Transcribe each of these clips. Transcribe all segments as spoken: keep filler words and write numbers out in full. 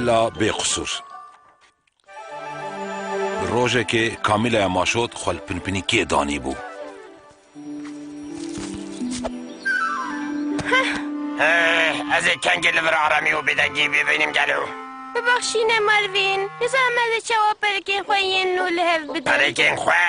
La bê qisûr. Rojekê Kamîlaya Maşot xwe li pinpinîkiyê danîbû. Heh, ez ê kengê li vir aramî û bêdengî bibînim gelo. Bibexşîne Marvin, nizanim ez ê çawa perekên xwe yên nû li hev bidim. Perekên xwe?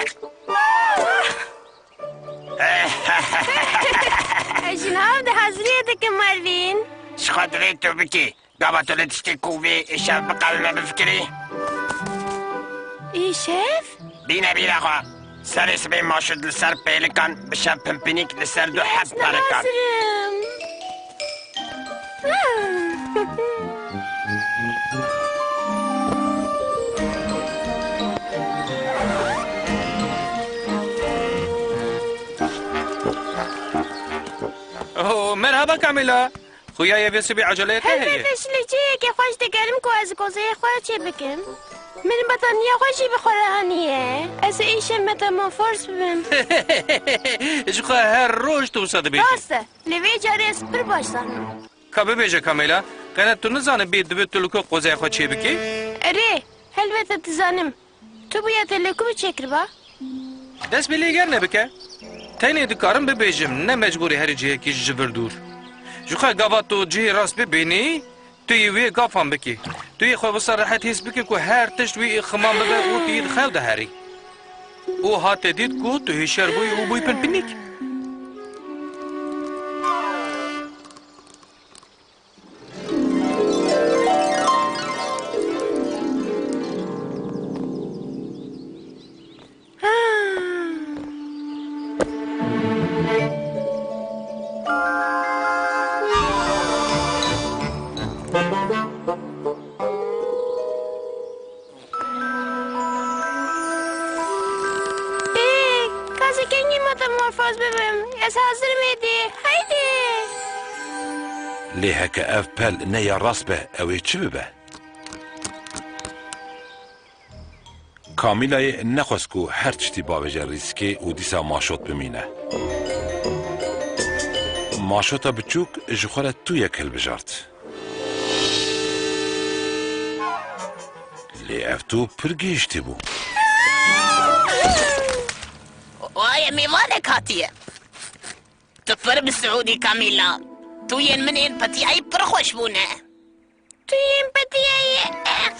Ez ji nav de haziriyê dikim Marvin. Ji xwe divê tu bikî. Gava tu li tiştê ku vê îşev biqewime bifikirî? Îşev? Bîne bîra xwe. Serê sibê Maşot li ser pêlikan, bi şev pinpinîk li ser du heb perekan. Nazirim. Oh, merhaba Kamîla. Xuya ye vê sibê eceleyê te heye? Helbet, ez ji li cihekê xweş digerim ku ez gozeyê xwe çê bikim. Min betaniya xwe jî bi xwe re aniye. Ez ê îşev metamorfoz bibim. Ji xwe her roj tu wisa dibêjî. Rast e. Lê vê carê ez pir baş zanim. Ka bibêje Kamîla, qene tu nizanibî divê tu li ku qozeyê xwe çê bikî? Erê, helbet ez dizanim. Tu bûya te li ku çêkiriba? Dest bi lêger nebike. Tenê dikarim bibêjim, ne mecbûrî herî cihekî ji vir dûr. Ji xwe gava tu cihê rast bibînî, tu yê wê gafan bikî. Tu yê xwe wisa rehet hîs bikî ku her tişt wî ximan bibe û tu yê di xew de herî. Û hate dît ku tu hişyar bûyî û bûyî pinpinîk. Ê, ka ez ê kengî metamorfoz bibim. Ez hazir im êdî. Heydê! Lê heke ev pel ne ya rast be, ew ê çi bibe? Kamîlayê nexwest ku her tiştî bavêje rîskê û dîsa Maşot bimîne. Maşota biçûk ji xwe re tûyek hilbijart. Lê ev tû pir gihîştî bû. Waye mêvanek hatiye. Tu pir bi siûdî Kamîla. Tûyên min ên petiyayî pir xweş bûne. Tûyên petiyayî, eq.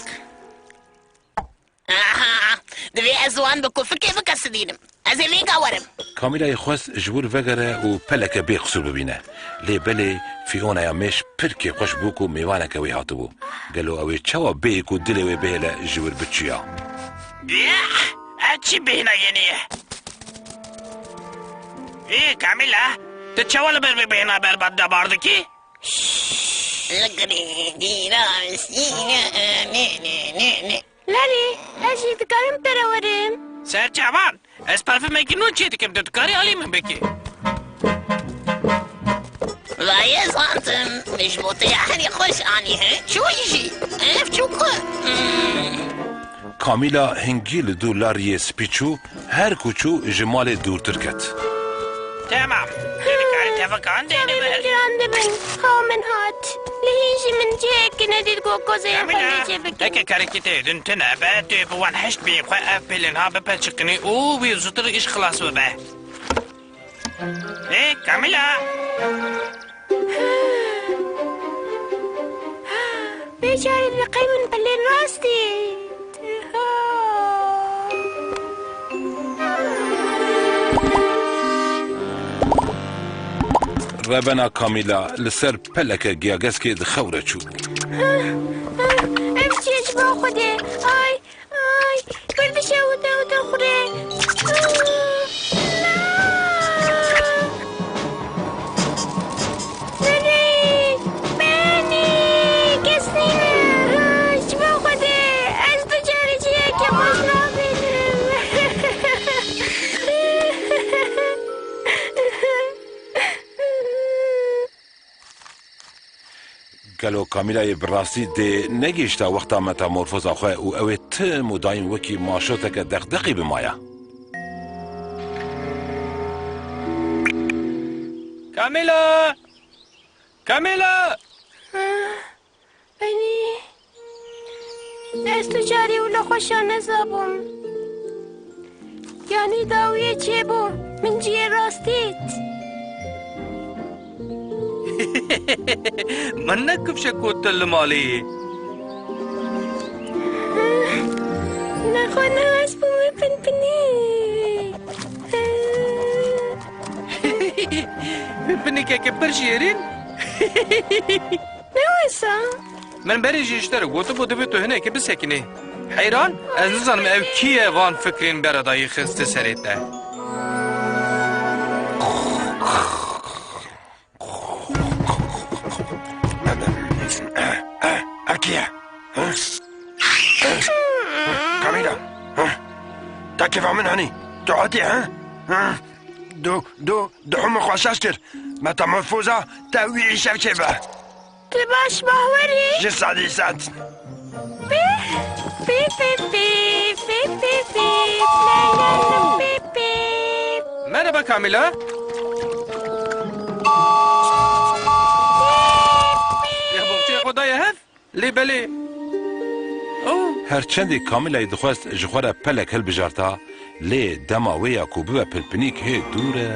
Aha, divê ez wan bi kufikê bikesidînim. Ez ê vêga werim. Kamîlayê xwest ji wir vegere û peleke bê qisûr bibîne. Lê belê Fîonaya mêş pir kêfxweş bû ku mêvaneke wê hatibû. Gelo ew ê çawa bêyî ku dilê wê bihêle ji wir biçûya? Yeh! Ev çi bêhna yenê ye? Ê, Kamîla, tu çawa li ber vê bêhna berbat de bar dikî? Şşş! Li girê dîra sîne, ne, ne, ne, ne. Larî, ez jî dikarim te re werim. Serçavan, ez parfumekî nû çê dikim, tu dikarî alî min bikî. Vaye zantim, min ji bo te ya herî xweş anî he. Çûyî jî, ev çûku. Hmm. Kamîla hingî li dû Lariyê spî çû, her ku çû ji malê dûrtir ket. Temam. Hê dikarî tevekan Çavê min girandibin. Xew min hat. Lê hîn jî min cihekî nedît ku kozeyê xwe Kamîla, lê çê bikim. Heke karekî te din tune be, tu yê bi wan heşt bêyên xwe ev pêlên ha bipeçiqinî û wî zûtir îş xilas bibe. Ê, Kamîla! Vê carê li qey min pelên rast dît. Rebena Kamîla li ser peleke giyageskê di xew re çû. Ev çi ye ji bo Xwedê? Ay, ay, pir dişewite û dixwire. Benî! Benî! Kes nîne! Ji bo Xwedê, ez tu carî cihekî xweş nabînim. Gelo Kamîlayê bi rastî dê negihişta wexta metamorfoza xwe û ew ê tim û daîm wekî maşoteke deqdeqî bimaya? Kamîla! Kamîla! Benî! Ez tu carî wilo xweşa nezabûm. Yanî dawiyê çêbû, min cihê rast dît. Min nekifşe ku tu li malê yî. Nexwe ne ez bûme pinpinîk. Pinpinîkeke pir şêrîn. Ne wisa? Min berê jî ji te re gotibû, divê tu hinekî bisekinî. Heyran, ez nizanim ew kî ye van fikrên beredayî xiste serê te. Ev kî ye? Kamîla, te kêfa min henî? Tu hatî, he? Du, du, du hûn min xweşaş kir. Metamorfoza te wî îşev çêbe. Tu baş bahwerî? Ji sedî sed. Pî, pî, pî, pî, pî, pî, pî, la, la, la, pî, pî. Merhaba Kamîla. Ya boxçeya xwe daye hev? Lê belê. Oh. Her çendê Kamîlayê dixwest ji xwe re pelek hilbijarta, lê dema wê ya ku bibe pilpinîk hê dûr e.